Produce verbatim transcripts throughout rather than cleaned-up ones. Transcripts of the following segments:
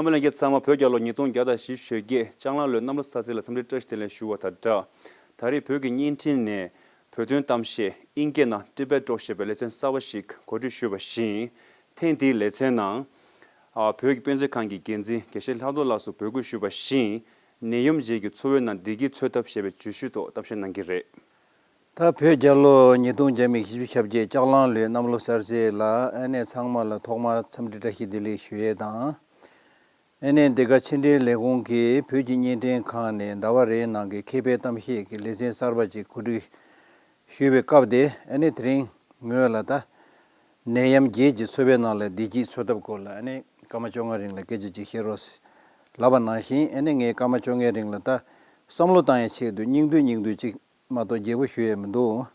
རྣམ་པ་ལྷན་རྒྱས་ཚང་མ། བོད་རྒྱལ་ལོ་ཉིས་སྟོང་བརྒྱ་དང་བཞི་བཅུ་ཞེ་བརྒྱད་ལྕགས་གླང་ལོའི་གནམ་ལོ་གསར་ཚེས་ལ་འཚམས་འདྲི་བཀྲ་ཤིས་བདེ་ལེགས་ཞུ་བ་དང་སྦྲགས། ད་རེས་བོད་ཀྱི་བརྙན་འཕྲིན་ནས་བོད་དོན་གཏམ་བཤད་དབྱིན་སྐད་ནང་Tibet Talk ཞེས་པའི་ལེ་ཚན་གསར་པ་ཞིག་གོ་སྒྲིག་ཞུས་པ་བཞིན། ཐེངས་འདིའི་ལེ་ཚན་ནང་། ཨ། བོད་ཀྱི་དཔེ་མཛོད་ཁང་གི་འགན་འཛིན་དགེ་བཤེས་ལྷག་རྡོར་ལགས་སུ་འབོད་སྐུལ་ཞུས་པ་བཞིན། ནད་ཡམས་རྗེས་ཀྱི་འཚོ་བའི་ནང་བདེ་སྐྱིད་འཚོལ་ཐབས་ཞེས་པའི་བརྗོད་གཞིའི་ཐོག་གཏམ་བཤད་གནང་གི་རེད། ད་བོད་རྒྱལ་ལོ་ཉིས་སྟོང་བརྒྱ་མེད་བཞི་བཅུ་ཞེ་བརྒྱད་ལྕགས་གླང་ལོའི་གནམ་ལོ་གསར་ཚེས་ལ་ཨ་ནེ་ཚང་མ་ལ་ཐོག་མར་འཚམས་འདྲི་བཀྲ་ཤིས་བདེ་ལེགས་ཞུ་ཡས་དང་། ཨ་ནེ་འདི་ག་ཕྱི་འབྲེལ་ལས་ཁུངས་ཀྱི་བོད་ཀྱི་བརྙན་འཕྲིན་ཁང་ནས་ཟླ་བ་རེའི་ནང་གི་མཁས་པའི་གཏམ་བཤད་ཀྱི་ལེ་ཚན་གསར་པ་ཅིག་གོ་སྒྲིག་ཞུས་པའི་སྐབས་དེ། ཨ་ནེ་དེ་རིང་ངོས་ལ་ད་ནད་ཡམས་རྗེས་ཀྱི་འཚོ་བའི་ནང་ལ་བདེ་སྐྱིད་འཚོལ་ཐབས་སྐོར་ལ་ཨ་ནེ་སྐར་མ་བཅོ་ལྔ་རིང་ལ་སྐད་ཆ་ཅིག་བཤད་རོགས་ལབ་པ་ནང་བཞིན། ཨ་ནེ་ངས་སྐར་མ་བཅོ་ལྔའི་རིང་ལ་ད་བསམ་བློ་བཏང་ཡའི་ཆེད་དུ་སྙིང་བསྡུས་སྙིང་བསྡུས་ཅིག་མ་གཏོགས་རྒྱས་པོ་ཞུ་ཡས་མི་འདུག།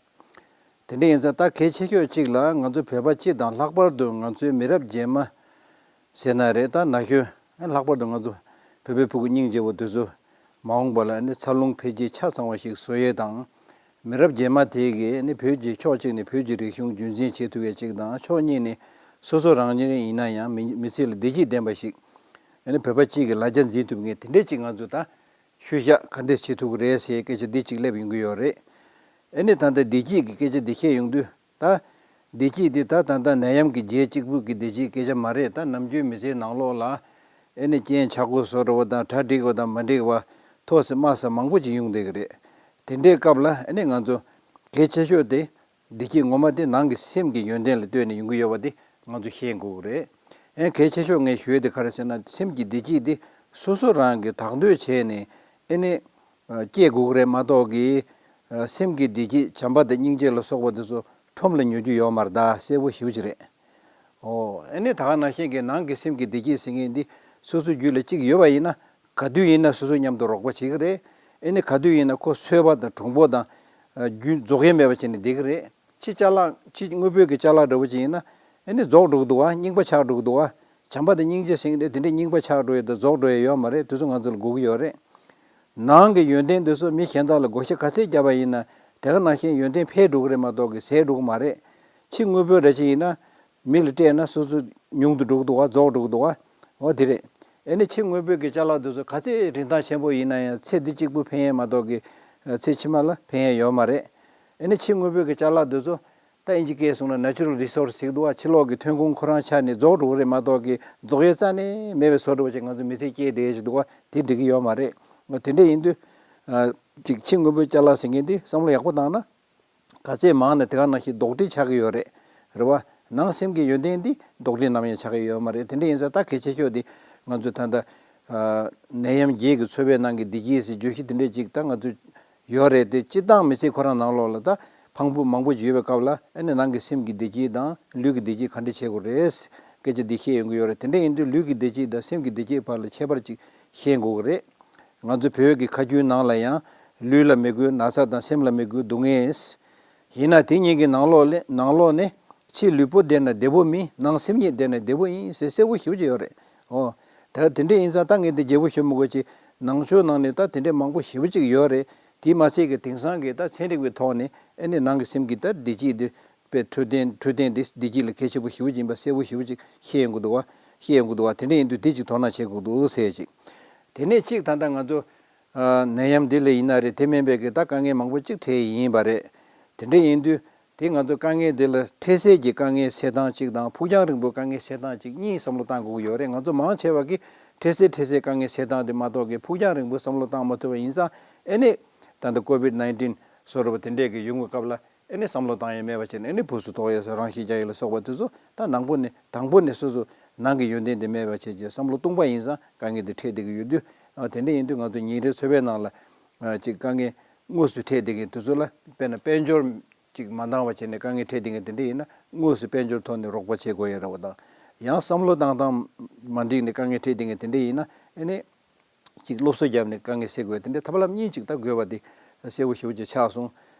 དེ་འདྲ་ཡིན་ཙང་ད་གལ་ཆེ་ཤོས་གཅིག་ལ་ང་ཚོ་བོད་པ་སྤྱི་དང་ལྷག་པར་དུ་ང་ཚོའི་མི་རབས་རྗེས་མ་ཟེར་ན་རེད། ད་ན་གཞོན་ལྷག་པར་དུ་ང་ཚོ་བོད་པའི་ཕྲུ་གུ་སྙིང་རྗེ་བོ་དེ་ཚོ་མ་འོངས་པ་ལ་ནི་འཚར་ལོངས་འཕེལ་རྒྱས་ཆ་ཚང་བ་ཞིག་བཟོ་ཡས་དང་། མི་རབས་རྗེས་མ་དེ་གིས་ནི་བོད་ཀྱི་ཕྱོགས་གཅིག་ནས་བོད་ཀྱི་རིག་གཞུང་རྒྱུན་འཛིན་བྱེད་ཐུབ་ཡས་གཅིག་དང་། ཕྱོགས་གཉིས་ནས་སོ་སོ་རང་ཉིད་ཡིན་ན་ཡང་མི་མི་ཚེ་ལ་བདེ་སྐྱིད་ལྡན་པ་ཞིག་ནི་བོད་པ་གཅིག་གི་ལ་རྒྱ་འཛིན་ཐུབ་མཁན་དེ་འདྲས་ཅིག་ང་ཚོ་ད་ཤུལ་བཞག་ག་འདྲས་བྱེད་ཐུབ་ཀྱི་རེད་ཟེར་སྐད་ཆ་འདི་གཅིག་སླེབས་ཡོང་གི་ཡོད་རེད། ཨ་ནི་ད་ལྟ་བདེ་སྐྱིད་ཀྱི་སྐད་ཆ་འདི་བཤད་ཡོང་དུས། ད་བདེ་སྐྱིད་འདི་ད་ད་ལྟ་ནད་ཡམས་ཀྱི་རྗེས་གཅིག་པུ་གི་བདེ་སྐྱིད་སྐད་ཆ་མ་རེད། ད་ནམ་རྒྱུན་མི་ཚེའི་ནང་ལོགས་ལ་ཨ་ནི་རྐྱེན་ཆག་སྒོ་བཟོ་འདྲ་བོ་དང་། གྲ་འགྲིག་པ་དང་མ་འགྲིག་པ། ཐོག་སེ་དམའ་ས་མང་པོ་ཅིག་ཡོང་བསྡད་ཀྱི་རེད། དེ་འདྲའི་སྐབས་ལ་ཨ་ནི་ང་ཚོ་གལ་ཆེ་ཤོས་དེ། བདེ་སྐྱིད་ངོ་མ་དེ་ནང་གི་སེམས་ཀྱི་ཡོན་ཏན་ལ་ལྟོས་ནས་ཡོང་གི་ཡོད་པ་དེ་ང་ཚོ་ཤེས་དགོས་ཀྱི་རེད། ཨེ་གལ་ཆེ་ཤོས་ངས་ཞུ་ཡས་དེ་ག་རེ་ཟེར་ན། སེམས་ཀྱི་བདེ་སྐྱིད་དེ་སོ་སོ་རང་གིས་བདག་འདོད་བྱས་ནས་ཨེ་ནས་སྐྱེ་དགོས་ཀྱི་རེད་མ་གཏོགས་ཀྱི། སེམས་ཀྱི་བདེ་སྐྱིད་བྱམས་པ་དང་སྙིང་རྗེ་ལ་སོགས་པ་དེ་ཚོ་ཁྲོམ་ལ་ཉོ་རྒྱུ་ཡོད་མ་རེད། ད་གསལ་པོ་ཞེ་པོ་ཅིག་རེད། ཨོ། ཨེ་ནས་ད་ག་ནང་བཞིན་གྱི་ནང་གི་སེམས་ཀྱི་བདེ་སྐྱིད་ཟེར་མཁན་འདི་སོ་སོ་རྒྱུད་ལ་གཅིག་ཡོད་པ་ཡིན་ན། ག་དུས་ཡིན་ན་སོ་སོ་མཉམ་དུ་རོགས་པ་བྱེད་ཀྱི་རེད། ཨེ་ནི་ག་དུས་ཡིན་ན་ཁོ་གསོད་པ་དང་གྲུང་པོ་དང་། ཨ། རྒྱུ་རྫོགས་ཡས་མེད་པ་བྱས་ནས་བསྡད་ཀྱི་རེད། ཕྱི་ཅ་ལག་ཕྱི་དངོས་པོའི་གི་ཅ་ལག་འདྲ་བོ་ཅིག་ཡིན་ན། ཨེ་ནི་རྫོགས་འགྲོ་གི་འདུག་བ། རྙིང་པ་ཆགས་འགྲོ་གི་འདུག་བ། བྱམས་པ་དང་སྙིང་རྗེ་ཟེར་མཁན་དེ་དེ་འདྲའི་རྙིང་པ་ཆགས་འགྲོ་ཡས་དང་རྫོགས་འགྲོ་ཡས་ཡོད་མ་རེད། དེ་ཚོ་ང་ཚོ་ལ་དགོས་ཀྱི་ཡོད་རེད། ནང་གི་ཡོན་ཏན་དེ་ཚོ་མི་གཞན་དག་ལ་བགོ་བཤའ་ག་ཚད་བརྒྱབ་པ་ཡིན་ན། དེ་ག་ནང་བཞིན་ཡོན་ཏན་འཕེལ་འགྲོ་གི་རེད་མ་གཏོགས་ཀྱི་ཟད་འགྲོ་གི་མ་རེད། ཕྱི་དངོས་པོ་འདྲ་ཅིག་ཡིན་ན། མི་ལ་སྤྲད་ན་སོ་སོ་ཉུང་དུ་འགྲོ་གི་འདུག་བ། རྫོགས་འགྲོ་གི་འདུག་བ། འོ་དེ་རེད། ཨེ་ནི་ཕྱི་དངོས་པོའི་གི་ཅ་ལག་དེ་ཚོ་ག་ཚད་རིན་ཐང་ཆེན་པོ་ཡིན་ན་ཡང་ཚེ་འདི་གཅིག་པུ་ཕན་ཡས་མ་གཏོགས་གི་ཚེ་ཕྱི་མ་ལ་ཕན་ཡས་ཡོད་མ་རེད། ཨེ་ནི་ཕྱི་དངོས་པོའི་གི་ཅ་ལག་དེ་ཚོ་ད་ཨིན་ཇི་སྐད་གསུངས་ན་natural resource ཟེར་གི་འདུག་བ། ཕྱི་ལོགས་ཀྱི་ཐོན་ཁུངས་ཁོ་རང་ཆ་ནས་རྫོགས་འགྲོ་གི་རེད་མ་གཏོགས་གི་རྫོགས་ཡས་རྩ་ནས་མེད་པའི་བཟོ་འདྲ་བོ་ཅིག་ང་ཚོ་མི་ཚེ་སྐྱེལ་བསྡད་ཡས་ཅིག་འདུག་བ། དེ་འགྲིག་གི་ཡོད་མ་རེད། འོ་དེ་འདྲ་ཡིན་དུས། ཨ། ཅིག་ཕྱི་དངོས་པོའི་ཅ་ལག་ཟེར་མཁན་དེ་བསམ་བློ་ཡག་པོ་བཏང་ན། ག་ཚད་མང་ན་དེ་ག་ནང་བཞིན་རྡོག་ཁྲེས་ཆགས་ཀྱི་ཡོད་རེད། རེད་བ། ནང་སེམས་ཀྱི་ཡོན་ཏན་འདི་རྡོག་ཁྲེས་ནམ་ཡང་ཆགས་ཀྱི་ཡོད་མ་རེད། དེ་འདྲ་ཡིན་ཙང་ད་གལ་ཆེ་ཤོས་འདི་ང་ཚོ་ད་ལྟ། ཨ། ནད་ཡམས་རྗེས་ཀྱི་འཚོ་བའི་ནང་གི་བདེ་སྐྱིད་ཟེར་བརྗོད་གཞི་དེ་འདྲ་ཅིག་ད་ང་ཚོ་ཡོད་རེད་དེ། སྤྱིར་བཏང་མི་ཚེ་ཁོ་རང་ནང་ལོགས་ལ་ད་ཕངས་སྦུག་མང་པོ་ཅིག་ཡོད་པའི་སྐབས་ལ། ཨ་ནི་ནང་གི་སེམས་ཀྱི་བདེ་སྐྱིད་དང་ལུས་ཀྱི་བདེ་སྐྱིད་ག་འདྲ་བྱེད་དགོས་རེད། སྐད་ཆ་འདི་བཤད་ཡོང་གི་ཡོད་རེད། དེ་འདྲ་ཡིན་དུས་ལུས་ཀྱི་བདེ་སྐྱིད་དང་སེམས་ཀྱི་བདེ་སྐྱིད་བར་ལ་ཁྱད་པར་ཅིག་ཤེས་དགོས་ཀྱི་རེད། ང་ཚོ་བོད་ཀྱི་ཁ་རྒྱུན་ནང་ལ་ཡང་། ལུས་ལ་མི་དགོས་ན་ཚ་དང་། སེམས་ལ་མི་དགོས་སྡུག་བསྔལ། ཡིན་ན་དེ་གཉིས་ཀྱི་ནང་ལོགས་ལ། ནང་ལོགས་ནས་ཕྱི་ལུས་པོ་བདེ་ན་བདེ་པོ་མིན། ནང་སེམས་ཉིད་བདེ་ན་བདེ་པོ་ཡིན་ཟེར་གསལ་པོ་ཞེ་པོ་ཅིག་ཡོད་རེད། འོ། ད་དེ་འདྲ་ཡིན་ཙང་ད་ངས་འདི་རྒྱས་པོ་ཞུ་མི་དགོས་ཀྱི། ནང་ཆོས་ནང་ནས་ད་དེ་འདྲ་མང་པོ་ཞེ་པོ་ཅིག་ཡོད་རེད། དེ་མ་ཚད་ཀྱི་དེང་སང་གི་ད་ཚན་རིག་པའི་ཐོག་ནས་ཨ་ནི་ནང་གི་སེམས་ཀྱི་ད་བདེ་སྐྱིད་འདི་པའི་འཕྲོད་བསྟེན། འཕྲོད་བསྟེན་འདི་བདེ་སྐྱིད་ལ་གལ་ཆེན་པོ་ཞེ་པོ་ཅིག་ཡིན་པ་གསལ་པོ་ཞེ་པོ་ཅིག་ཤེས་ཡོང་གི་འདུག་བ། ཤེས་ཡོང་གི་འདུག་བ། དེ་འདྲ་ཡིན་དུས་འདི་ཅིག་དོ་སྣང་བྱེད་དགོས་འདུག་ཟེར་ཅིག། དེ་ནས་གཅིག་ད་ལྟ་ང་ཚོ། ཨ། ནད་ཡམས་འདི་ལ་ཡིན་ན་རེད། དེ་མིན་པའི་གི་ད་དཀའ་ངལ་མང་པོ་གཅིག་འཕྲད་ཡིན་པ་རེད། དེ་འདྲ་ཡིན་དུས་དེ་ང་ཚོ་དཀའ་ངལ་འདི་ལ་འཕྲད་སའི་གི་དཀའ་ངལ་སེལ་སྟངས་གཅིག་དང་། ཕུགས་རྒྱང་རིང་པོའི་དཀའ་ངལ་སེལ་སྟངས་གཅིག་གཉིས་བསམ་བློ་བཏང་དགོས་ཀྱི་ཡོད་རེད། ང་ཚོ་མང་ཆེ་བ་གིས་འཕྲད་སའི་འཕྲད་སའི་དཀའ་ངལ་སེལ་སྟངས་དེ་མ་གཏོགས་གི་ཕུགས་རྒྱང་རིང་པོའི་བསམ་བློ་བཏང་མ་ཐུབ་པ་ཡིན་ཙང་། ཨེ་ནས་ད་ལྟ་ཀོ་བིཌ་ནའིན་ཊིན་བཟོ་འདྲ་བོ་དེ་འདྲས་གི་ཡོང་བའི་སྐབས་ལ། ཨེ་ནས་བསམ་བློ་བཏང་ཡས་མེད་པ་བྱས་ནས། ཨེ་ནས་བུ་སུ་དོག་ཡས་སུ་རང་ཤི་རྒྱག་ཡས་ལ་སོགས་པ་དེ་ཚོ་ད་ནང་པོ་ནས། དང་པོ་ནས་སོ་སོ་ནང་གི་ཡོན་ཏན་དེ་མེད་པ་བྱས་ཀྱི་བསམ་བློ་སྟོང་པ་ཡིན་ཙང་དཀའ་ངལ་དེ་འཕྲད་བསྡད་ཀྱི་ཡོད་དུས། ཨ། དེ་འདྲ་ཡིན་དུས་ང་ཚོ་ཉིན་རེའི་འཚོ་བའི་ནང་ལ། ཨ། ཅིག་དཀའ་ངལ་དངོས་སུ་འཕྲད་བསྡད་མཁན་དེ་ཚོ་ལ། དཔེར་ན་དཔལ་འབྱོར་ཅིག་མ་འདང་བ་བྱས་ནས་དཀའ་ངལ་འཕྲད་བསྡད་མཁན་དེ་འདྲ་ཡིན་ན། དངོས་སུ་དཔལ་འབྱོར་ཐོག་ནས་རོགས་པ་བྱེད་དགོས་ཡས་རེད་བ་དང་། ཡང་བསམ་བློ་བཏང་སྟངས་མ་འགྲིག་ནས་དཀའ་ངལ་འཕྲད་བསྡད་མཁན་དེ་འདྲ་ཡིན་ན། ཨེ་ནས། ཅིག་སློབ་གསོ་བརྒྱབ་ནས་དཀའ་ངལ་སེལ་དགོས། དེ་འདྲའི་ཐབས་ལམ་གཉིས་ཅིག་ད་དགོས་པ་དེ་གསལ་པོ་ཞེ་པོ་ཅིག་ཆགས་སོང་།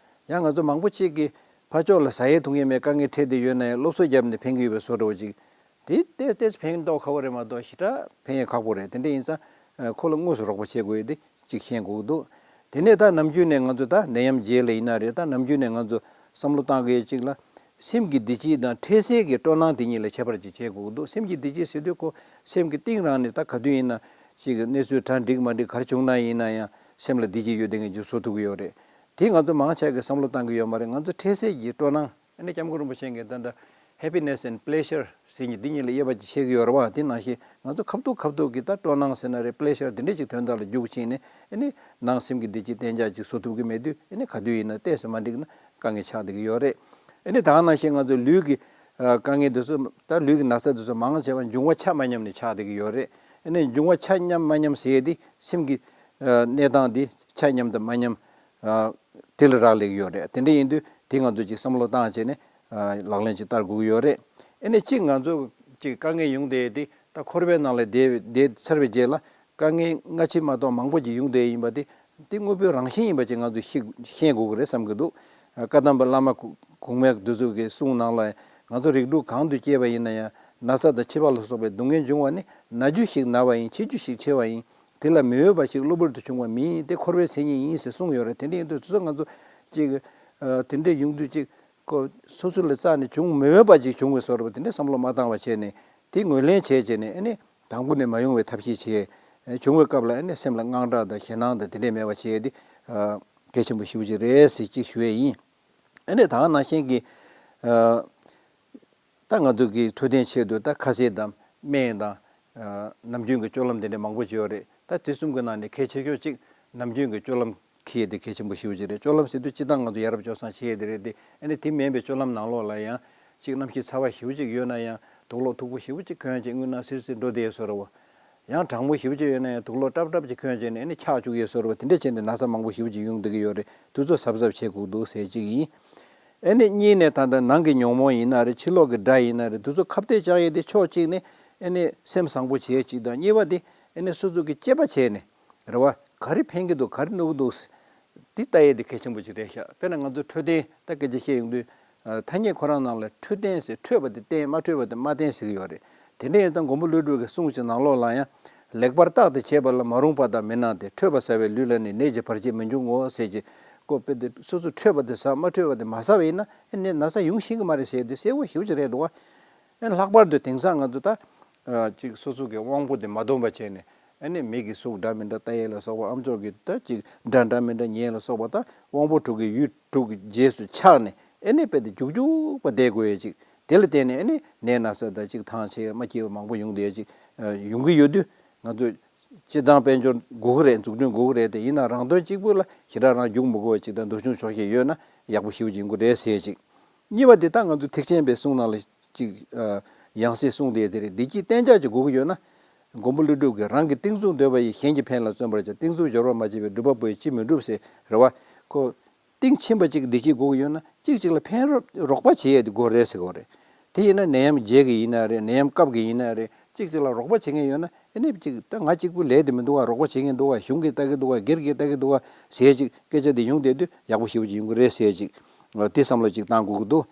ཡང་ང་ཚོ་མང་པོ་ཅིག་གིས་ཕར་ཕྱོགས་ལ་ཟ་ཡས་འཐུང་ཡས་མེད། དཀའ་ངལ་འཕྲད་བསྡད་ཡོད་ན་ཡང་སློབ་གསོ་བརྒྱབ་ནས་ཕན་གྱི་ཡོད་པའི་བཟོ་འདྲ་བོ་ཅིག། དེ་ཏོག་ཙམ་ཕན་མདོག་ཁ་པོ་རེད་མ་གཏོགས་ཞེ་དྲག་ཕན་ཡས་ཁག་པོ་རེད། དེ་འདྲ་ཡིན་ཙང་། ཨ། ཁོ་ལ་དངོས་སུ་རོགས་པ་བྱེད་དགོས་ཡས་དེ་གཅིག་ཤེས་དགོས་ཀྱི་འདུག། དེ་ནས་ད་ནམ་རྒྱུན་ནས་ང་ཚོ་ད་ནད་ཡམས་རྗེས་ལ་ཡིན་ན་རེད། ད་ནམ་རྒྱུན་ནས་ང་ཚོ་བསམ་བློ་བཏང་དགོས་ཡས་གཅིག་ལ། སེམས་ཀྱི་བདེ་སྐྱིད་དང་འཕྲལ་སེལ་གྱི་སྤྲོ་སྣང་དེ་གཉིས་ལ་ཁྱད་པར་ཅིག་བྱེད་དགོས་ཀྱི་འདུག་སེམས་ཀྱི་བདེ་སྐྱིད་ཟེར་དུས་ཁོ་སེམས་ཀྱི་གཏིང་རང་ནས་ད་ག་དུས་ཡིན་ན་ཅིག་གནས་ཚུལ་གྲ་འགྲིག་མ་འགྲིག་ག་རེ་བྱུང་ན་ཡིན་ན་ཡང་སེམས་ལ་བདེ་སྐྱིད་ཡོད་བསྡད་མཁན་ཅིག་བཟོ་ཐུབ་ཀྱི་ཡོད་རེད། དེ་ང་ཚོ་མང་ཆེ་གིས་བསམ་བློ་བཏང་གི་ཡོད་མ་རེད། ང་ཚོ་འཕྲལ་སེལ་གྱི་སྤྲོ་སྣང་ཨ་ནི་སྐྱབས་མགོན་རིན་པོ་ཆེ་གིས་ད་ལྟ་happiness and pleasure ཟེར་མཁན་འདི་གཉིས་ལ་དབྱེ་བ་ཅིག་ཕྱེ་གི་ཡོད་རེད་བ། དེ་ནང་བཞིན་ང་ཚོ་ཁ་ཐུག་ཁ་ཐུག་གི་ད་སྤྲོ་སྣང་ཟེར་ན་རེད། པི་ལེ་ཤར་དེ་འདྲས་ཅིག་དོན་དག་ལ་རྒྱུགས་ཕྱིན་ནས་ཨ་ནི་ནང་སེམས་ཀྱི་བདེ་སྐྱིད་གཏན་འཇགས་ཅིག་བཟོ་ཐུབ་ཀྱི་མེད་དུས་ཨ་ནི་ག་དུས་ཡིན་ན་ཏོག་ཙམ་མ་འགྲིག་ན་དཀའ་ངལ་ཆགས་བསྡད་ཀྱི་ཡོད་རེད། ཨ་ནི་ད་ག་ནང་བཞིན་ང་ཚོ་ལུས་ཀྱི་ཨ་དཀའ་ངལ་དེ་ཚོ་ད་ལུས་ཀྱི་ན་ཚ་དེ་ཚོ་མང་ཆེ་བ་འབྱུང་བ་ཆ་མ་མཉམ་ནས་ཆགས་བསྡད་ཀྱི་ཡོད་རེད། ཨ་ནི་འབྱུང་བ་ཆ་མཉམ་མ་མཉམ་ཟེར་ཡས་དེ་སེམས་ཀྱི་ཨ་གནས་སྟངས་དེ་ཆ་མཉམ་དང་མ་མཉམ། ཨ་དེ་ལ་རག་ལས་ཀྱི་ཡོད་རེད། དེ་འདྲ་ཡིན་དུས་དེ་ང་ཚོ་ཅིག་བསམ་བློ་བཏང་བྱས་ནས་ཨ་ལག་ལེན་ཅིག་བསྟར་དགོས་ཀྱི་ཡོད་རེད། ཨ་ནི་གཅིག་ང་ཚོ་ཅིག་དཀའ་ངལ་ཡོང་བསྡད་དེ་ད་འཁོར་བའི་ནང་ལ་བསྡད་བསྡད་ཚར་བའི་རྗེས་ལ་དཀའ་ངལ་སྔ་ཕྱི་མ་གཏོགས་མང་པོ་ཅིག་ཡོང་བསྡད་ཡིན་པ་དེ་དེ་དངོས་པོའི་རང་བཞིན་ཡིན་པ་ཅིག་ང་ཚོ་ཤེས་ཤེས་དགོས་ཀྱི་རེད་བསམ་གྱི་འདུག་ཨ་བཀའ་གདམས་པ་བླ་མ་གོ་གོང་མའི་འདི་ཚོ་གི་གསུང་ནང་ལ་ང་ཚོ་རིགས་དྲུག་གང་དུ་སྐྱེས་པ་ཡིན་ན་ཡང་ན་ཚ་དང་འཆི་བ་ལ་སོགས་པའི་སྡུག་བསྔལ་འབྱུང་བ་ནི་ན་རྒྱུ་ཞིག་ན་བ་ཡིན། འཆི་རྒྱུ་ཞིག་འཆི་བ་ཡིན། དེ་ལ་མི་འོས་པ་ཞིག་གློ་བུར་དུ་བྱུང་བ་མིན། དེ་འཁོར་བའི་མཚན་ཉིད་ཡིན་ཟེར་གསུངས་ཡོད་རེད། དེ་འདྲ་ཡིན་དུས་དུས་ཚོད་ང་ཚོ་ཅིག་ཨ་དེ་འདྲ་ཡོང་དུས་ཅིག་ཁོ་སོ་སོ་ལ་རྩ་ནས་བྱུང་མི་འོས་པ་ཅིག་བྱུང་བའི་བཟོ་འདྲ་པོ་དེ་འདྲ་བསམ་བློ་མ་བཏང་བ་བྱས་ནས་དེ་ངོས་ལེན་བྱས་བྱས་ནས་ཨ་ནི་དང་པོ་ནས་མ་ཡོང་བའི་ཐབས་ཤེས་བྱས། བྱུང་བའི་སྐབས་ལ་ཨ་ནི་སེམས་ལ་དངངས་སྐྲག་དང་ཞེད་སྣང་དང་དེ་འདྲས་མེད་པ་བྱས་ཏེ་ཨ་གལ་ཆེན་པོ་ཞེ་པོ་ཅིག་རེད་ཟེར་ཅིག་ཞུ་ཡས་ཡིན། ཨ་ནི་ད་ག་ནང་བཞིན་གྱི་ཨ་ད་ང་ཚོ་གི་འཕྲོད་བསྟེན་ཆེད་དུ་ད་ཁ་ཟས་དང་སྨན་དང་ཨ་ནམ་རྒྱུན་གྱི་སྤྱོད་ལམ་དེ་འདྲ་མང་པོ་ཅིག་ཡོད་རེད། ད་དེ་གསུམ་གྱི་ནང་ནས་གལ་ཆེ་ཤོས་གཅིག་ནམ་རྒྱུན་གྱི་སྤྱོད་ལམ་འཁྱེར་ཡས་དེ་གལ་ཆེན་པོ་ཞེ་པོ་ཅིག་རེད། སྤྱོད་ལམ་ཟེར་དུས་སྤྱིར་བཏང་ང་ཚོ་ཡ་རབས་སྤྱོད་བཟང་བྱེད་ཡས་དེ་རེད་དེ། ཨ་ནི་དེ་མིན་པའི་སྤྱོད་ལམ་ནང་ལོགས་ལ་ཡང་གཅིག་གནམ་གཤིས་ཚ་བ་ཞེ་པོ་ཅིག་ཡོད་ན་ཡང་དུག་ལོག་མཐུག་པོ་ཞེ་པོ་ཅིག་གོན་བྱས་རྔུལ་ནག་སིར་སིར་འགྲོ་བསྡད་ཡས་བཟོ་འདྲ་པོ། ཡང་གྲང་མོ་ཞེ་པོ་ཅིག་ཡོད་ན་ཡང་དུག་ལོག་སྲབ་སྲབ་ཅིག་གོན་བྱས་ནས་ཨ་ནི་འཁྱག་བཅུག་ཡས་བཟོ་འདྲ་པོ། དེ་འདྲ་བྱས་ནས་ན་ཚ་མང་པོ་ཞེ་པོ་ཅིག་ཡོང་བསྡད་ཀྱི་ཡོད་རེད། དུས་ཚོད་གཟབ་གཟབ་བྱེད་དགོས་འདུག་ཟེར་གཅིག་ཡིན། ཨ་ནི་གཉིས་ནས་ད་ལྟ་ནང་གི་ཉོན་མོངས་ཡིན་ན་རེད། ཕྱི་ལོགས་ཀྱི་དགྲ་ཡིན་ན་རེད། དེ་ཚོ་ཁ་གཏད་བཅག་ཡས་དེ་ཕྱོགས་གཅིག་ནས་ཨ་ནི་སེམས་བཟང་པོ་བྱེད་ཡས་གཅིག་དང་། གཉིས་པ་དེ་ཨ་ནི་སོ་སོ་གི་དཔྱད་པ་བྱས་ནས་རེད་བ། ག་རེ་ཕན་གྱི་འདུག་ག་རེ་གནོད་ཀྱི་འདུག་དེ་ལྟ་ཡས་དེ་གལ་ཆེན་པོ་ཅིག་རེད་ཤག་དཔེར་ན་ང་ཚོ་འཕྲོད་བསྟེན་ད་སྐད་ཆ་བཤད་ཡོང་དུས་ཨ་ཐ་སྙད་ཁོ་རང་ནང་ལ་འཕྲོད་བསྟེན་ཟེར་འཕྲོད་པ་དེ་བསྟེན། མ་འཕྲོད་པ་དེ་མ་བསྟེན་ཟེར་གྱི་ཡོད་རེད། དེ་འདྲ་ཡིན་ཙང་མགོན་པོ་ཀླུ་སྒྲུབ་ཀྱི་གསུང་གི་ནང་ལོགས་ལ་ཡང་། ལེགས་པར་བརྟགས་ཏེ་བྱས་པ་ལ་མ་རུངས་པ་དག་མི་སྣང་སྟེ། འཕྲོད་པ་ཟ་བའི་ལུས་ལ་ནི་ནད་ཀྱི་བར་ཆད་མི་འབྱུང་ངོ་ཟེར་གྱི། ཀོ་པེ་དེ་སོ་སོ་འཕྲོད་པ་དེ་ཟ། མ་འཕྲོད་པ་དེ་མ་ཟ་བ་ཡིན་ན་ཨེ་ནས་ན་ཚ་ཡོང་ཤེས་ཀྱི་མ་རེད་ཟེར་དེ་གསལ་པོ་ཞེ་པོ་ཅིག་རེད་འདུག་བ། ཨེ་ལྷག་པར་དུ་དེང་སང་ང་ཚོ་ད་ཨ་ཅིག་སོ་སོ་གི་དབང་པོ་དེ་མ་སྡོམ་པ་བྱས་ནས་ཨེ་ནས་མི་གི་གཟུགས་འདྲ་མི་འདྲ་ལྟ་ཡས་ལ་སོགས་པ། ཨ་མཆོག་གི་ད་ཅིག་སྒྲ་འདྲ་མི་འདྲ་ཉན་ལ་སོགས་པ། ད་དབང་པོ་དྲུག་གི་ཡུལ་དྲུག་གི་རྗེས་སུ་ཆགས་ནས་ཨེ་ནས་དཔེ་དེ་རྒྱུག་རྒྱུག་པ་བསྡད་དགོས་ཡས་ཅིག་དེ་ལ་བརྟེན་ནས་ཨེ་ནས་ནད་ན་ཚ་དང་ཅིག་ཐང་ཆད་མ་སྐྱིད་པ་མང་པོ་ཡོང་བསྡད་ཅིག་ཨ་ཡོང་གི་ཡོད་དུས་ང་ཚོ་སྤྱིར་བཏང་དཔལ་འབྱོར་དགོས་ཀྱི་རེད། འཛུགས་སྐྲུན་དགོས་ཀྱི་རེད་དེ། ཡིན་ན་རང་དོན་གཅིག་པུ་ལ་ཞེ་དྲག་རང་རྒྱུག་མི་དགོས་པ་ཅིག་དང་། འདོད་ཆུང་ཆོག་ཤེས་ཡོད་ན་ཡག་པོ་ཞེ་པོ་ཅིག་ཡོང་གི་རེད་ཟེར་ཅིག་གཉིས་པ་དེ་ད་ང་ཚོ་ཐེག་ཆེན་པའི་གསུང་ནང་ལ་ཅིག་ཨ་ཡང་སྲིད་གསུངས་བསྡད་དེ་རེད། བདེ་སྐྱིད་གཏན་འཇགས་ཅིག་དགོས་ཀྱི་ཡོད་ན། མགོན་པོ་ཀླུ་སྒྲུབ་ཀྱིས་རང་གི་གཏིང་མཚུངས་འདོད་པ་ཡིས། གཞན་གྱི་ཕན་ལ་བརྩོན་པར་བྱ། གཏིང་མཚུངས་འབྱོར་པ་མ་བྱས་པའི། སྒྲུབ་པ་པོ་ཡིས་ཅི་མི་འགྲུབ་ཟེར་རེད་བ། ཁོ། གཏིང་ཕྱིན་པ་གཅིག་བདེ་སྐྱིད་དགོས་ཀྱི་ཡོད་ན་གཅིག་གཅིག་ལ་ཕན་རོགས་རོགས་པ་བྱེད་ཡས་དེ་དགོས་རེད་ཟེར་གྱི་ཡོད་རེད། དེ་ཡིན་ན་ནད་ཡམས་རྗེས་ཀྱི་ཡིན་ན་རེད། ནད་ཡམས་སྐབས་ཀྱི་ཡིན་ན་རེད། གཅིག་གཅིག་ལ་རོགས་པ་བྱེད་མཁན་ཡོད་ན་ཨེ་ནི་གཅིག་ད་ང་གཅིག་པུ་ལས་དེ་མི་འདུག་ག་རོགས་པ་བྱེད་མཁན་འདུག་ག་གཞུང་གིས་ལྟ་གི་འདུག་ག་སྒེར་གྱིས་ལྟ་གི་འདུག་ག་ཟེར་ཅིག་སྐད་ཆ་དེ་ཡོང་བསྡད་དུས་ཡག་པོ་ཞེ་པོ་ཅིག་ཡོང་གི་རེད་ཟེར་ཅིག་དེ་བསམ་བློ་ཅིག་བཏང་དགོས་ཀྱི་འདུག་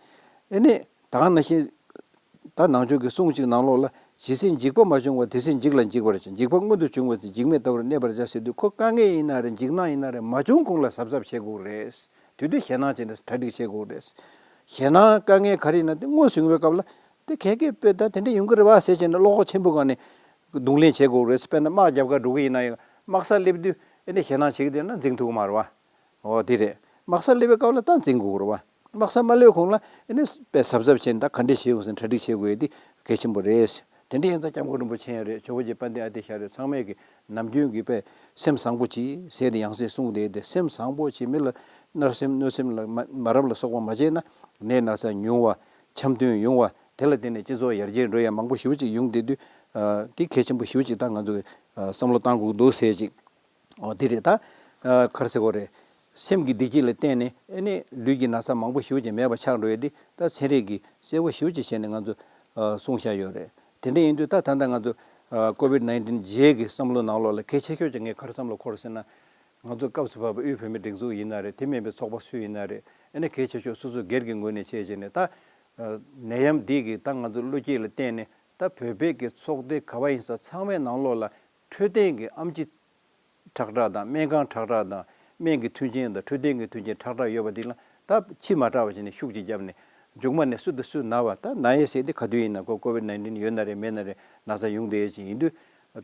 ཨེ་ནི་ད་ག་ནང་བཞིན། ད་ནང་ཆོས་ཀྱི་གསུང་གཅིག་ནང་ལོགས་ལ། ཇི་སྲིད་འཇིག་པ་མ་བྱུང་བར། དེ་སྲིད་འཇིག་ལ་འཇིགས་པར་བྱ། འཇིག་པ་མངོན་དུ་བྱུང་བའི་ཚེ། འཇིགས་མེད་ལྟ་བུར་གནས་པར་བྱ་ཟེར་དུས། ཁོ་དཀའ་ངལ་ཡིན་ན་རེད། འཇིགས་སྣང་ཡིན་ན་རེད། མ་བྱུང་གོང་ལ་གཟབ་གཟབ་བྱེད་དགོས་རེད། དེ་དུས་ཞེད་སྣང་བྱས་ནས་གྲ་སྒྲིག་བྱེད་དགོས་རེད། ཞེད་སྣང་དཀའ་ངལ་ག་རེ་ཡིན་ན་དེ་དངོས་སུ་ཡོང་བའི་སྐབས་ལ་དེ་གལ་གལ་དཔེ་ད་དེ་འདྲ་ཡོང་གི་རེད་བ་ཟེར་བྱས་ནས་བློ་ཁོག་ཆེན་པོའི་སྒང་ནས་གདོང་ལེན་བྱེད་དགོས་རེད། དཔེར་ན་དམག་རྒྱབ་ཁར་འགྲོ་གི་ཡིན་ན་ཡང་དམག་སར་སླེབས་དུས་ཨེ་ནས་ཞེད་སྣང་བྱེད་ཀྱི་བསྡད་ན་འཛིང་ཐུབ་ཀྱི་མ་རེད་བ། འོ་དེ་རེད། དམག་སར་སླེབས་པའི་སྐབས་ལ་ད་འཛིང་དགོས་རེད་བ། དམག་སར་མ་སླེབས་གོང་ལ་ཨེ་ནི་དཔེ་གཟབ་གཟབ་བྱས་ནས་ད་ག་འདྲས་བྱེད་ཡོང་ཟེར་གྲ་སྒྲིག་བྱེད་དགོས་ཡས་དེ་གལ་ཆེན་པོ་རེད། དེ་འདྲ་ཡིན་ཙང་སྐྱབས་མགོན་རིན་པོ་ཆེ་ཡང་རེད། ཇོ་བོ་རྗེ་དཔལ་ལྡན་ཨ་ཏི་ཤ་རེད། ཚང་མས་ཀྱི་ནམ་རྒྱུན་གྱི་དཔེ་སེམས་བཟང་པོ་གྱིས་ཟེར་དེ་ཡང་སེ་གསུངས་བསྡད་དེ། སེམས་བཟང་པོ་གྱིས་མི་ལ་མནར་སེམས་གནོད་སེམས་ལ་མ་མ་རབས་ལ་སོགས་པ་མ་བྱས་ན་ནད་ན་ཚ་ཉུང་བ། འཆམ་མཐུན་ཡོང་བ། དེ་ལ་བརྟེན་ནས་སྤྱི་ཚོགས་ཡར་རྒྱས་འགྲོ་ཡ་མང་པོ་ཞེ་པོ་ཅིག་ཡོང་བསྡད་དུས་ཨ་དེ་གལ་ཆེན་པོ་ཞེ་པོ་ཅིག་ད་ང་ཚོ་གི་ཨ་བསམ་བློ་བཏང་དགོས་འདུག་ཟེར་ཅིག་འོ་དེ་རེད་ད། ཨ་ག་རེ་ཟེར་དགོས་རེད། སེམས་ཀྱི་བདེ་སྐྱིད་ལ་བརྟེན་ནས་ཨ་ནི་ལུས་ཀྱི་ན་ཚ་མང་པོ་ཞེ་པོ་ཅིག་མེད་པ་ཆགས་འགྲོ་ཡས་དེ་ད་ཚན་རིག་གིས་གསལ་པོ་ཞེ་པོ་ཅིག་བྱས་ནས་ང་ཚོ་ཨ་གསུངས་བཞག་ཡོད་རེད། དེ་འདྲ་ཡིན་དུས་ད་ད་ལྟ་ང་ཚོ་ཨ་ཀོ་བིད་ནའིན་ཊིན་རྗེས་ཀྱི་བསམ་བློ་ནང་ལོགས་ལ་གལ་ཆེ་ཤོས་ཅིག་ངས་ག་རེ་བསམ་བློ་འཁོར་ཟེར་ན། ང་ཚོ་སྐབས་སུ་བབས་པའི་དབུས་བོད་མིའི་སྒྲིག་འཛུགས་ཡིན་ན་རེད། དེ་མིན་པའི་ཚོགས་པ་སུ་ཡིན་ན་རེད། ཨ་ནི་གལ་ཆེ་ཤོས་སོ་སོ་སྒེར་གྱི་ངོས་ནས་བྱས་བྱས་ནས་ད་ཨ་ནད་ཡམས་འདི་གི་ད་ང་ཚོ་བློ་སྐྱེད་ལ་བརྟེན་ནས་ད་བོད་པའི་གི་ཚོགས་སྡེ་ག་བ་ཡིན་ས་ཚང་མའི་ནང་ལོགས་ལ་འཕྲོད་བསྟེན་གྱི་ཨེམ་ཆི་ཁྲག་ཁྲག་དང་སྨན་ཁང་ཁྲག་ཁྲག་དང་སྨན་གྱི་མཐུན་རྐྱེན་དང་འཕྲོད་བསྟེན་གྱི་མཐུན་རྐྱེན་ཁྲག་ཁྲག་ཡོད་པ་འདི་ལ་ད་ཕྱི་མ་དྲག་པ་བྱས་ནས་ཤུགས་ཀྱིས་བརྒྱབ་ནས་ མཇུག་མ་ནས་སུ་དང་སུ་ན་བ་ད་ན་ཡས་ཟེར་དེ་ག་དུས་ཡིན་ན་ཁོ་ཀོ་བིད་ནའིན་ཊིན་ཡོད་ན་རེད་མེད་ན་རེད་ན་ཚ་ཡོང་བསྡད་ཡས་ཅིག་ཡིན་དུས།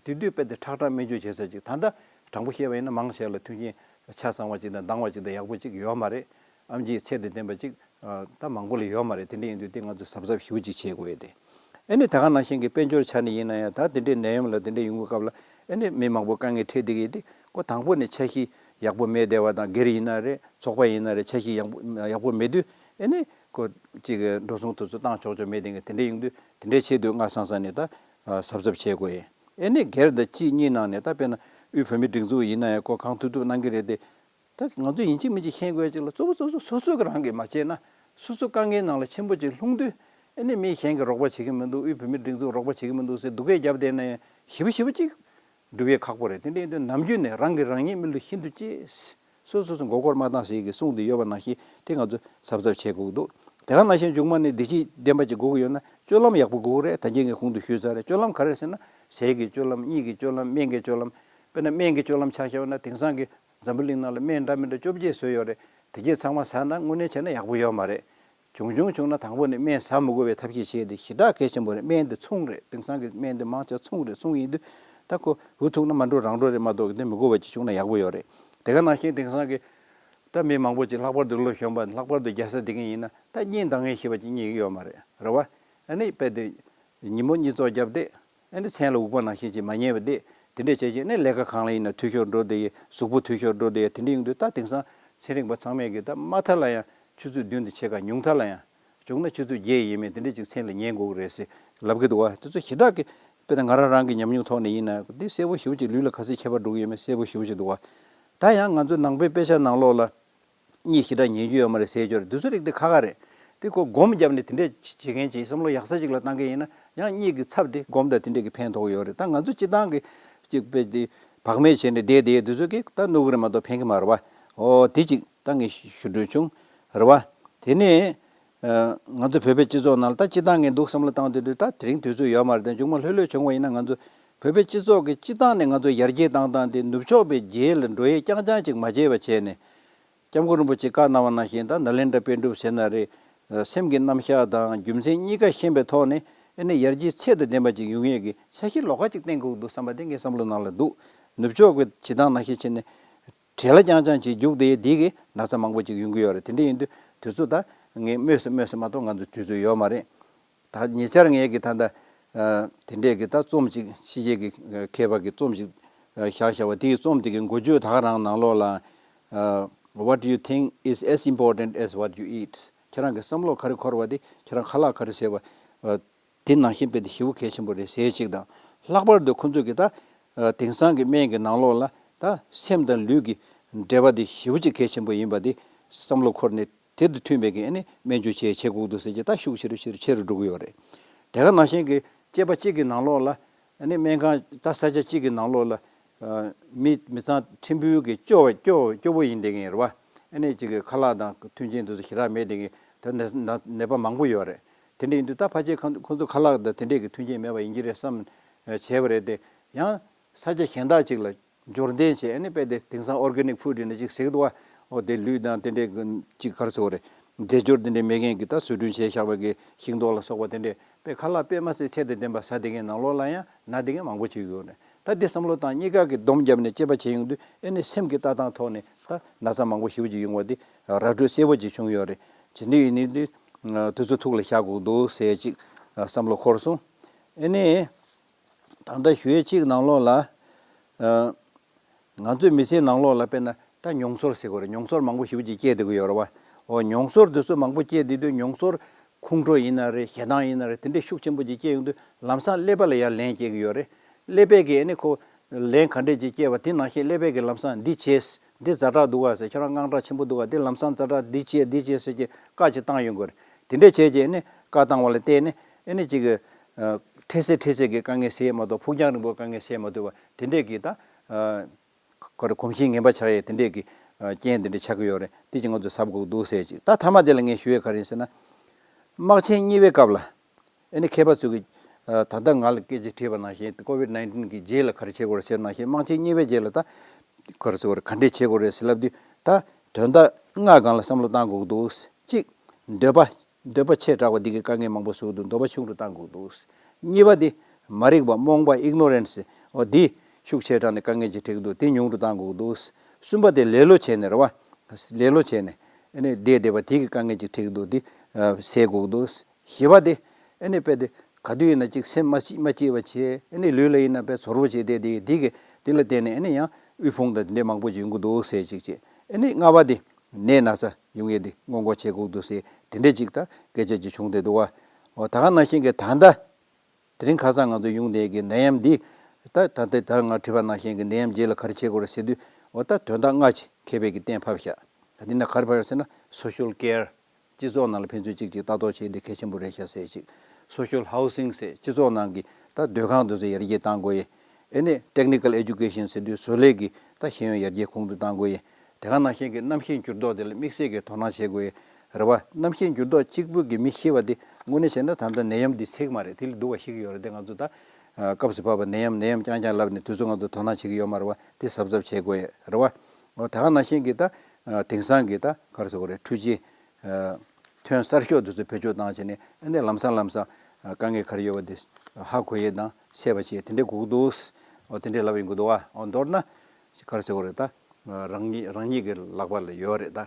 དེ་དུས་དཔེ་དེ་ཁྲག་ཁྲག་སྨན་བཅོས་བྱེད་ས་ཅིག་ད་ལྟ་དྲང་པོ་བཤད་པ་ཡིན་ན་མང་ཆེ་ལ་མཐུན་རྐྱེན་ཆ་ཚང་བ་ཅིག་དང་འདང་བ་ཅིག་དང་ཡག་པོ་ཅིག་ཡོད་མ་རེད། ཨེམ་ཆི་ཚད་དང་ལྡན་པ་ཅིག་ད་མང་པོ་ལ་ཡོད་མ་རེད། དེ་འདྲ་ཡིན་དུས་དེ་ང་ཚོས་གཟབ་གཟབ་ཞེ་པོ་ཅིག་བྱེད་དགོས་ཡས་དེ། ཨེ་ནི་ད་ག་ནང་བཞིན་གྱི་དཔལ་འབྱོར་ཆ་ནས་ཡིན་ན་ཡང་ད་དེ་འདྲའི་ནད་ཡམས་ལ་དེ་འདྲ་ཡོང་གི་སྐབས་ལ་ཨེ་ནི་མི་མང་པོ་དཀའ་ངལ་འཕྲད་བསྡད་ཀྱི་དེ་ཁོ་དང་པོ་ནས་འཆར་གཞི་ཡག་པོ་མེད་བསྡད་པ་དང་སྒེར་ཡིན་ན་རེད་ཚོགས་པ་ཡིན་ན་རེད་འཆར་གཞི་ཡག་པོ་ཡག་པོ་མེད་དུས་ཨེ་ནི་ཁོ་གཅིག་གི་འགྲོ་སོང་དེ་ཚོ་བཏང་ཆོག་ཆོག་མེད་དེ་གི་དེ་འདྲ་ཡོང་དུས་དེ་འདྲའི་ཆེད་དུ་སྔ་སང་སང་ནས་ད་གཟབ་གཟབ་བྱེད་དགོས་ཡིན། ཨེ་ནི་སྒེར་དང་གཅིག་གཉིས་ནང་ནས་ད་དཔེར་ན་དབུས་བོད་མིའི་སྒྲིག་འཛུགས་ཡིན་ན་ཡང་ཁོ་གང་ཐུབ་ཐུབ་གནང་གི་རེད་དེ། ད་ང་ཚོ་ཡིན་གཅིག་མིན་གཅིག་ཤེས་དགོས་ཅིག་ལ་གཙོ་བོ་གཙོ་བོ་སོ་སོ་གི་རང་གིས་མ་བྱས་ན་སོ་སོ་དཀའ་ངལ་ནང་ལ་ཆེན་པོ་ཅིག་ལྷུང་དུས་ཨེ་ནི་མི་གཞན་གྱིས་རོགས་པ་བྱེད་ཀྱི་མི་འདུག་དབུས་བོད་མིའི་སྒྲིག་འཛུགས་རོགས་པ་བྱེད་ཀྱི་མི་འདུག་ཟེར་སྡུག་སྐད་རྒྱབ་བསྡད་ན་ཡང་ཞེ་པོ་ཞེ་པོ་ཅིག་སྒྲུབ་ཡས་ཁག་པོ་རེད། དེ་འདྲ་ཡིན་དུས་ནམ་རྒྱུན་ནས་རང་གིས་རང་ཉིད་མི་ལ་ཤིན་ཏུ་གཅེས། སོ་སོ་སོ་མགོ་སྐོར་མ་བཏང་ཟེར་གྱི་གསུངས་ཏེ་ཡོད་པ་ནང་བཞིན་དེ་ང་ཚོ་གཟབ་གཟབ་བྱེད་དགོས་འདུག་དེ་ག་ནང་བཞིན་མཇུག་མ་ནས་བདེ་སྐྱིད་ལྡན་པ་ཅིག་དགོས་ཀྱི་ཡོད་ན་སྤྱོད་ལམ་ཡག་པོ་དགོས་ཀྱི་རེད། ད་གིན་ངས་གོང་དུ་ཞུས་ཚར་རེད། སྤྱོད་ལམ་ག་རེ་ཟེར་ན་ཟས་ཀྱི་སྤྱོད་ལམ་གཉིད་ཀྱི་སྤྱོད་ལམ་སྨན་གྱི་སྤྱོད་ལམ། དཔེར་ན་སྨན་གྱི་སྤྱོད་ལམ་ཆ་བཞག་ན་དེང་སང་གི་འཛམ་བུ་གླིང་ནང་ལ་སྨན་འདྲ་མི་འདྲ་བཅོ་བརྒྱད་བཟོས་ཡོད་རེད། དེ་གྱད་ཚང་མ་ཟ་ན་དངོས་གནས་བྱས་ན་ཡག་པོ་ཡོད་མ་རེད། བྱུང་བྱུང་བྱུང་ན་དང་པོ་ནས་སྨན་ཟ་མི་དགོས་པའི་ཐབས་ཤེས་བྱས་ཏེ་ཞེ་དྲག་གལ་ཆེན་པོ་རེད། སྨན་དེ་ཚོང་རེད། དེང་སང་གི་སྨན་དེ་མང་ཆེ་ཚོང་རེད། ཚོང་ཡིན་དུས་ད་ཁོ་འུ་ཐུག་ན་མ་འགྲོ་རང་འགྲོ་རེད་མ་གཏོགས་འདི་མི་དགོས་པ་ཅིག་བྱུང་ན་ཡག་པོ་ཡོད་རེད། དེ་ག་ནང་བཞིན་དེང་སང་གི་ད་མི་མང་པོ་ཅིག་ལྷག་པར་དུ་ལོ་གཞོན་པ་ལྷག་པར་དུ་རྒྱལ་ས་དེ་ག་ཡིན་ན་ད་གཉིད་འདང་ངེས་ཤེས་པ་ཅིག་རྙེད་ཀྱི་ཡོད་མ་རེད། རེད་བ། ཨ་ནི་དཔེ་དེ་ཉིན་མོ་གཉིད་བཙོག་བརྒྱབ་སྟེ། ཨ་ནི་མཚན་ལ་འུག་པ་ནང་བཞིན་ཅིག་མ་ཉལ་བ་དེ། དེ་འདྲས་བྱས་ཀྱི་ནི་ལས་ཀ་གང་ལ་ཡིན་ན་འཐུས་ཤོར་འགྲོ་བསྡད་ཡས། གཟུགས་པོ་འཐུས་ཤོར་འགྲོ་བསྡད་ཡས། དེ་འདྲས་ཡོང་དུས་ད་དེང་སང་ཚན་རིག་པ་ཚང་མས་ཀྱི་ད་དམའ་མཐའ་ལ་ཡང་ཆུ་ཚོད་བདུན་དང་ཕྱེད་ཀ། ཉུང་མཐའ་ལ་ཡང་བྱུང་ན་ཆུ་ཚོད་བརྒྱད་ཡས་མས་དེ་འདྲས་ཅིག་མཚན་ལ་ཉལ་དགོས་ཀྱི་རེད་ཟེར་ལབ་ཀྱི་འདུག་བ། དེ་ཚོ་ཞེ་དྲག་གི་དཔེར་ན་ང་རང་རང་གི་ཉམས་མྱོང་ཐོག་ནས་ཡིན་ན་འདི་གསལ་པོ་ཞེ་པོ་ཅིག་ལུས་ལ་ག་ཚོད་ཁྱད་པར་འགྲོ་གི་ཡོད་མེད་གསལ་པོ་ཞེ་པོ་ཅིག་འདུག་བ། ད་ཡང་ང་ཚོ་ནང་པའི་དཔེ་ཆ་ནང་ལོགས་ལ། གཉིད་ཞེ་དྲག་ཉལ་རྒྱུ་ཡོད་མ་རེད་ཟེར་རྒྱུ་རེད། དེ་ཚོ་རིགས་དེ་ཁག་ཁག་རེད། དེ་ཁོ་སྒོམ་བརྒྱབ་ནས་དེ་འདྲས་བྱེད་མཁན་ཅིག་བསམ་བློ་ཡག་ས་ཅིག་ལ་བཏང་མཁན་ཡིན་ན་ཡང་གཉིད་ཀྱི་ཚབ་དེ་སྒོམ་དང་དེ་འདྲས་ཀྱི་ཕན་ཐོགས་ཡོད་རེད། ད་ང་ཚོ་སྤྱི་བཏང་གི་ཅིག་དཔེ་དེ་བག་མེད་བྱས་ནས་བསྡད་བསྡད་དེ་ཚོ་གིས་ད་གནོད་གི་རེད་མ་གཏོགས་ཕན་གི་མ་རེད་བ། ཨོ་དེ་ཅིག་ད་ངས་ཞུ་འདོད་བྱུང་། རེད་བ། དེ་ནས་ང་ཚོ་བོད་པའི་སྤྱི་ཚོགས་ནང་ལ་ད་སྤྱི་བཏང་ངས་འདུག་བསམ་བློ་བཏང་དུས་དུས་ད་དེ་རིང་དུས་ཚོད་ཡོད་མ་རེད། དེ་མཇུག་མ་ལྷོད་ལྷོད་བྱུང་བ་ཡིན་ན་ང་ཚོ་བོད་པའི་སྤྱི་ཚོགས་ཀྱི་སྤྱི་བཏང་ནས་ང་ཚོ་ཡར་རྒྱས་བཏང་སྟངས་དེ་ནུབ་ཕྱོགས་པའི་རྗེས་ལ་འགྲོ་ཡས་རྐྱང་རྐྱང་ཅིག་མ་བྱས་པ་བྱས་ནས། སྐྱབས་མགོན་རིན་པོ་ཆེས་བཀའ་གནང་བ་ནང་བཞིན་ད་ནཱ་ལེནྡྲ་པཎ་གྲུབ་ཟེར་ན་རེད། སེམས་ཀྱི་རྣམ་གཞག་དང་རྒྱུ་མཚན་གཉིས་ཀ་ཤེས་པའི་ཐོག་ནས་ཨ་ནི་ཡར་རྒྱས་ཚད་དང་ལྡན་པ་ཅིག་ཡོང་ཡས་ཀྱི་འཆར་གཞི་ལོགས་ཀ་ཅིག་བཏིང་དགོས་འདུག་བསམ་པ་དེ་ངའི་བསམ་བློ་ནང་ལ་འདུག་ནུབ་ཕྱོགས་ཀྱི་བྱེད་སྟངས་ནང་བཞིན་བྱས་ནས་བྲེལ་རྐྱང་རྐྱང་ཅིག་རྒྱུགས་བསྡད་ཡས་འདི་གིས་ན་ཚ་མང་པོ་ཅིག་ཡོང་གི་ཡོད་རེད། དེ་འདྲ་ཡིན་དུས་དུས་ཚོད་ད་ངས་སྨོས་སུ་སྨོས་སུ་མ་གཏོགས་ང་ཚོ་དུས་ཚོད་ཡོད་མ་རེད། ད་ཉེ་ཆར་ངས་ཀྱི་ད་ལྟ་ཨ་དེ་འདྲས་ཀྱི་ད་རྩོམ་ཅིག་ཕྱི་རྒྱལ་གྱི་མཁས་པ་གི་རྩོམ་ཅིག་བཞག་བཞག་པ་དེའི་རྩོམ་དེ་གི་འགོ་བརྗོད་ད་ག་རང་ནང་ལོགས་ལ་ཨ། What you think is as important as what you eat. ཁྱེད་རང་གི་བསམ་བློ་ག་རེ་འཁོར་བ་དེ་ཁྱེད་རང་ཁ་ལག་ག་རེ་ཟས་པ་ཨ། དེ་ནང་བཞིན་དཔེ་དེ་ཞེ་པོ་གལ་ཆེན་པོ་རེད་ཟེར་ཅིག་དང་། ལྷག་པར་དུ་ཁོང་ཚོས་ཀྱི་ད་ཨ་དེང་སང་གི་སྨན་གྱི་ནང་ལོགས་ལ་ད་སེམས་དང་ལུས་ཀྱི་འབྲེལ་བ་དེ་ཞེ་པོ་ཅིག་གལ་ཆེན་པོ་ཡིན་པ་དེ་བསམ་བློ་འཁོར་ནས། དེ་དང་མཐུན་པའི་གི་ཨ་ནི་སྨན་བཅོས་བྱེད་བྱེད་དགོས་འདུག་ཟེར་གྱི་ད་ཤུགས་ཆེ་རུ་ཆེ་རུ་ཆེ་རུ་འགྲོ་གི་ཡོད་རེད། དེ་ག་ནང་བཞིན་གྱི་སྐྱེས་པ་གཅིག་གི་ནང་ལོགས་ལ་ཨ་ནི་སྨན་ཁང་ད་ས་ཆ་གཅིག་གི་ནང་ལོགས་ལ་ཨ་མི་མི་ཚང་ཕྲན་བུ་གི་སྐྱོ་བ་སྐྱོ་སྐྱོ་བོ་ཡིན་བསྡད་མཁན་རེད་བ། ཨ་ནི་གཅིག་གི་ཁ་ལག་དང་མཐུན་རྐྱེན་དེ་ཚོ་ཞེ་དྲག་མེད་བསྡད་མཁན་ད་ནད་ནད་ནད་པ་མང་པོ་ཡོད་རེད། དེ་འདྲ་ཡིན་དུས་ད་ཕལ་ཆེར་ཁོང་ཁོང་ཚོ་ཁ་ལག་དང་དེ་འདྲས་ཀྱི་མཐུན་རྐྱེན་མེད་པ་ཡིན་གྱི་རེད་བསམ་བྱས་པ་རེད་དེ། ཡང་ས་ཆ་གཞན་དག་ཅིག་ལ། འབྱོར་ལྡན་བྱས་ཨ་ནི་དཔེ་དེ་དེང་སང་organic food ཡིན་ན་ཅིག་ཟེར་གི་འདུག་བ། འོ་དེ་ལུད་དང་དེ་འདྲའི་ཅིག་ག་རེ་ཟེར་དགོས་རེད། རྫས་སྦྱོར་དེ་འདྲའི་མེད་མཁན་གྱི་ད་བཟོ་སྐྲུན་བྱས་བཞག་པ་གི་ཤིང་ཏོག་ལ་སོགས་པ་དེ་འདྲས་དཔེ་ཁ་ལག་དཔེ་མ་སྲིད་ཚད་དང་ལྡན་པ་ཟ་བསྡད་མཁན་ནང་ལོགས་ལ་ཡང་ན་བསྡད་མཁན་མང་པོ་ཅིག་ཡོད་རེད། ད་འདི་བསམ་བློ་བཏང་གཉིས་ཀ་གི་སྡོམ་བརྒྱབ་ནས་དཔྱད་པ་བྱས་ཡོང་དུས་ཨ་ནི་སེམས་ཀྱི་ལྟ་སྟངས་ཐོག་ནས་ད་ན་ཚ་མང་པོ་ཞེ་པོ་ཅིག་ཡོང་བ་འདི་ར་སྤྲོད་གསལ་པོ་ཅིག་བྱུང་ཡོད་རེད། བྱས་འདི་ཡིན་ནི་འདི་དུས་ཚོད་ཐུགས་ལ་བཞག་དགོས་འདུག་ཟེར་ཅིག་བསམ་བློ་འཁོར་སོང་། ཨ་ནི། ད་ལྟ་ཞུ་ཡས་གཅིག་ནང་ལོགས་ལ། ཨ། ང་ཚོའི་མི་ཚེའི་ནང་ལོགས་ལ་དཔེར་ན་ད་མྱོང་ཚོར་ཟེར་དགོས་རེད། མྱོང་ཚོར་མང་པོ་ཞེ་པོ་ཅིག་སྐྱེས་བསྡད་ཀྱི་ཡོད་རེད་བ། འོ་མྱོང་ཚོར་དེ་ཚོ་མང་པོ་སྐྱེས་བསྡད་དུས་མྱོང་ཚོར་ཁོང་ཁྲོ་ཡིན་ན་རེད། ཞེ་སྡང་ཡིན་ན་རེད། དེ་འདྲའི་ཤུགས་ཆེན་པོ་ཅིག་སྐྱེས་ཡོང་དུས་ལམ་སང་ཀླད་པ་ལ་ཡང་ལན་སྐྱེལ་གྱི་ཡོད་རེད། ཀླད་པས་ཀྱིས་ཨ་ནི་ཁོ་ལན་ག་འདྲས་ཅིག་སྐྱེལ་བ་དེ་ནང་བཞིན་ཀླད་པས་ཀྱིས་ལམ་སང་འདི་བྱས། འདི་ཛ་དྲག་འདུག་ག་ཟེར། ཁྱོད་རང་དངངས་སྐྲག་ཆེན་པོ་འདུག་ག་འདི་ལམ་སང་ཛ་དྲག་འདི་བྱས་འདི་བྱས་ཟེར་གྱི་བཀའ་ཅིག་བཏང་ཡོང་གི་རེད། དེ་འདྲས་བྱས་རྗེས་ནི་བཀའ་བཏང་བ་ལ་བརྟེན་ནས་ཨེ་ནི་ཅིག་ཨ། འཕྲལ་སེལ་འཕྲལ་སེལ་གྱི་དཀའ་ངལ་སེལ་ཡས་མ་གཏོགས་ཕུགས་རྒྱང་རིང་པོའི་དཀའ་ངལ་སེལ་ཡས་མ་ཐུབ་པ་དེ་འདྲས་ཀྱི་ད་ཨ། ཁོ་རང་གོམས་གཤིས་ངན་པ་ཆགས་ཡས་དེ་འདྲས་ཀྱི་ཨ། རྐྱེན་དེ་འདྲས་ཆགས་ཀྱི་ཡོད་རེད། དེ་ཅིག་ང་ཚོས་གཟབ་དགོས་འདུག་ཟེར་ཅིག་ད་མཐའ་མ་དེ་ལ་ངས་ཞུ་ཡས་ག་རེ་ཡིན་ཟེར་ན། དམག་ཆེན་གཉིས་པའི་སྐབས་ལ། ཨེ་ནི་མཁས་པ་ཚོས་ཀྱི་ཨ། ད་ལྟ་ང་ལ་སྐད་ཆ་དྲིས་པ་ནང་བཞིན་ཀོ་བིད་ནའིན་ཊིན་གྱི་རྗེས་ལ་ག་རེ་བྱེད་དགོས་རེད་ཟེར་ནང་བཞིན་དམག་ཆེན་གཉིས་པའི་རྗེས་ལ་ད་ག་རེ་ཟེར་དགོས་རེད། ག་འདྲས་བྱེད་དགོས་རེད་ཟེར་ལབ་དུས་ད་དོན་དག་ལྔ་སྒང་ལ་བསམ་བློ་བཏང་དགོས་འདུག་གཅིག་འདོད་པ། འདོད་པ་ཆེ་དྲགས་པ་འདི་གིས་དཀའ་ངལ་མང་པོ་བཟོ་གི་འདུག་འདོད་པ་ཆུང་རུ་བཏང་དགོས་འདུག་གཉིས་པ་འདི་མ་རིག་པ་རྨོངས་པ་ཨིག་ནོ་རེན་སི་འོ་འདི་ཤུགས་ཆེ་དྲགས་ནས་དཀའ་ངལ་ཅིག་འཕྲད་ཀྱི་འདུག་དེ་ཉུང་རུ་བཏང་དགོས་འདུག་གསུམ་པ་དེ་ལེ་ལོ་བྱས་ནས་རེད་བ། ལེ་ལོ་བྱས་ནས་ཨ་ནི་བསྡད་བསྡད་པ་དེ་གིས་དཀའ་ངལ་ཅིག་འཕྲད་ཀྱི་འདུག་འདི་སེལ་དགོས་འདུག་བཞི་པ་དེ་ཨ་ནི་དཔེ་དེ་ག་དུས་ཡིན་ན་ཅིག་སེམས་མ་སྐྱིད་མ་སྐྱིད་པ་བྱས་ཨ་ནི་ལུས་ལ་ཡིན་ན་དཔེ་ཚོར་བ་བྱས་བསྡད་དེ་འདི་གི་འདི་ལ་བརྟེན་ནས་ཨ་ནི་ཡང་དབུལ་ཕོངས་དང་དེ་འདྲས་མང་པོ་ཅིག་ཡོང་གི་འདུག་ཟེར་ཅིག་བྱས་ཨ་ནི་ལྔ་པ་དེ་ནད་ན་ཚ་ཡོང་ཡས་དེ་སྔོན་འགོག་བྱེད་དགོས་འདུག་ཟེར་དེ་འདྲས་ཅིག་ད་སྐད་ཆ་ཅིག་བྱུང་བསྡད་འདུག་བ། འོ་ད་ག་ནང་བཞིན་གྱི་ད་ལྟ་དེ་རིང་ཁ་སང་ང་ཚོ་ཡོང་བསྡད་ཀྱི་ནད་ཡམས་འདི་ད་ད་ལྟ་ད་ང་དྲིས་པ་ནང་བཞིན་གྱི་ནད་ཡམས་རྗེས་ལ་ག་རེ་བྱེད་དགོས་རེད་ཟེར་དུས་འོ་ད་དོན་དག་ལྔ་ཅིག་མཁས་པས་ཀྱི་གཏན་ཕབ་བཞག་ད་འདི་ན་ག་རེ་ཕབ་ཡོད་ཟེར་ན་social care། སྤྱི་ཚོགས་ནང་ལ་ཕན་ཚུན་གཅིག་གཅིག་ལྟ་རྟོག་བྱེད་འདི་གལ་ཆེན་པོ་རེད་ཤག་ཟེར་ཅིག social housing ཟེར་སྤྱི་ཚོགས་ནང་གི་ད་སྡོད་ཁང་དེ་ཚོ་ཡར་རྒྱས་གཏང་དགོས་ཡས། ཨེ་ནས་technical education ཟེར་དུས་བཟོ་ལས་ཀྱི་ད་ཤེས་ཡོན་ཡར་རྒྱས་གོང་དུ་གཏང་དགོས་ཡས། དེ་ག་ནང་བཞིན་གྱི་གནམ་གཤིས་འགྱུར་ལྡོག་དེ་ལ་དམིགས་བསལ་གྱི་དོ་སྣང་བྱེད་དགོས་ཡས་རེད་བ། གནམ་གཤིས་འགྱུར་ལྡོག་གཅིག་པུ་གི་མི་ཤི་བ་དེ་དངོས་གནས་བྱས་ན་ད་ལྟ་ནད་ཡམས་འདི་ཚེག་མ་རེད། དེ་ལས་སྡུག་པ་ཤི་གི་ཡོད་རེད། དེ་ང་ཚོ་ད་སྐབས་སུ་བབས་པ་ནད་ཡམས་ནད་ཡམས་རྐྱང་རྐྱང་ལབ་ནས་དུས་ཚོད་ང་ཚོ་དོ་སྣང་བྱེད་ཀྱི་ཡོད་མ་རེད་བ། དེ་གཟབ་གཟབ་བྱེད་དགོས་ཡས་རེད་བ། འོ་ད་ག་ནང་བཞིན་གྱི་ད་དེང་སང་གི་ད་ག་རེ་ཟེར་དགོས་རེད། འཕྲུལ་ཆས་ཐོན་གསར་ཤོག་དེ་ཚོ་བེད་སྤྱོད་བཏང་བྱས་ནས་ཨ་ནི་ལམ་སང་ལམ་སང་དཀའ་ངལ་ག་རེ་ཡོད་པ་དེ་ཧ་གོ་ཡས་དང་སེལ་བ་བྱེད་དེ་འདྲས་དགོས་ཀྱི་འདུག་འོ་དེ་འདྲས་ལབ་ཡིན་དགོས་འདུག་བ། འོ་མདོར་ན་ག་རེ་ཟེར་དགོས་རེད། ད་རང་ཉིད་རང་ཉིད་ཀྱི་ལག་པ་ལ་ཡོད་རེད། ད་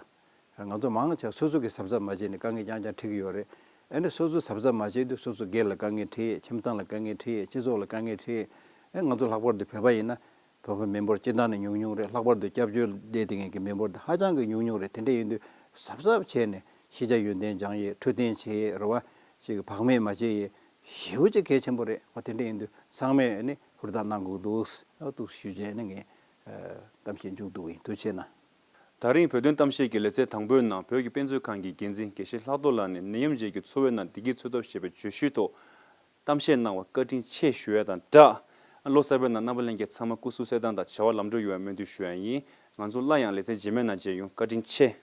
ང་ཚོ་མང་ཆེ་སོ་སོ་གི་གཟབ་གཟབ་མ་བྱས་ནས་དཀའ་ངལ་རྐྱང་རྐྱང་འཕྲད་ཀྱི་ཡོད་རེད། ཨ་ནི་སོ་སོ་གཟབ་གཟབ་མ་བྱས་དུས་སོ་སོ་སྒེར་ལ་དཀའ་ངལ་འཕྲད། ཁྱིམ་ཚང་ལ་དཀའ་ངལ་འཕྲད། སྤྱི་ཚོགས་ལ་དཀའ་ངལ་འཕྲད། ཨ་ང་ཚོ་ལྷག་པར་དུ་བོད་པ་ཡིན་ན་བོད་པ་མི་འབོར་སྤྱི་བཏང་ནས་ཉུང་ཉུང་རེད། ལྷག་པར་དུ་སྐྱབས་བཅོལ་བསྡད་དེ་མཁན་གྱི་མི་འབོར་དེ་ཧ་ཅང་གི་ཉུང་ཉུང་རེད། དེ་འདྲ་ཡིན་དུས་གཟབ་གཟབ་བྱས་ནས་ཤེས་བྱ་ཡོན་ཏན་སྦྱང་ཡས། འཕྲོད་བསྟེན་བྱེད་ཡས་རེད་བ། ཅིག་བག་མེད་མ་བྱེད་ཡས་ཞེ་པོ་ཅིག་གལ་ཆེན་པོ་རེད་བ། དེ་འདྲ་ཡིན་དུས་ཚང་མས་ཨ་ནི་ཧུར་ཐག་གནང་དགོས་འདུག་འདུག་ཞུ་བྱས་ནས་ངས་གཏམ་བཤད་མཇུག་བསྡུ་གི་ཡིན། ཐུགས་རྗེ་གནང་། ད་རིང་བོད་དོན་གཏམ་བཤད་ཀྱི་ལེ་ཚན་དང་པོའི་ནང་བོད་ཀྱི་དཔེ་མཛོད་ཁང་གི་འགན་འཛིན་དགེ་བཤེས་ལྷག་རྡོར་ལགས་ནས་ནད་ཡམས་རྗེས་ཀྱི་འཚོ་བའི་ནང་བདེ་སྐྱིད་འཚོལ་ཐབས་ཞེས་པའི་བརྗོད་གཞིའི་ཐོག་གཏམ་བཤད་གནང་བར་བཀའ་དྲིན་ཆེ་ཞུ་ཡ་དང་སྦྲགས། ལོ་གསར་པའི་ནང་རྣམ་པ་ལྷན་རྒྱས་ཚང་མ་སྐུ་གཟུགས་གསལ་ཐང་དང་བྱ་བ་ལམ་འགྲོ་ཡོང་བའི་སྨོན་འདུན་ཞུ་ཡ་ཡིན། ང་ཚོ་སླར་ཡང་ལེ་ཚན་རྗེས་མའི་ནང་མཇལ་ཡོང་། བཀའ་དྲིན་ཆེ།